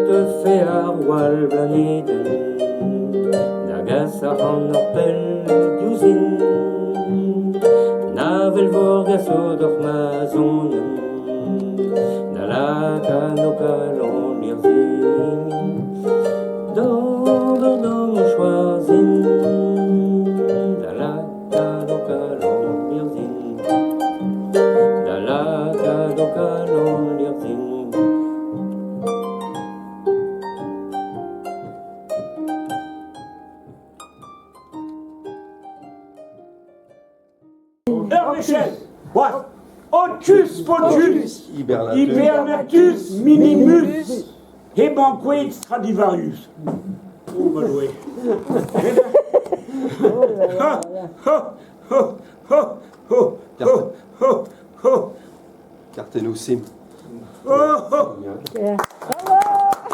teufe ar wall blanedenn da gas ac'hanoc'h pell diouzhin. Na avel-vor gaso deoc'h ma sonenn da lakaat ho kalon lirzhin d'ober d'am choazin da lakaat ho kalon lirzhin da lakaat ho kalon lirzhin. Ur wech What? Otus potus Hibernatus minimus Hebanquet Stradivarius. Oh, ma Doue. Ho, ho, ho, ho, ho, ho, ho, ho. Kartennoù SIM. Oh, oh. Yeah.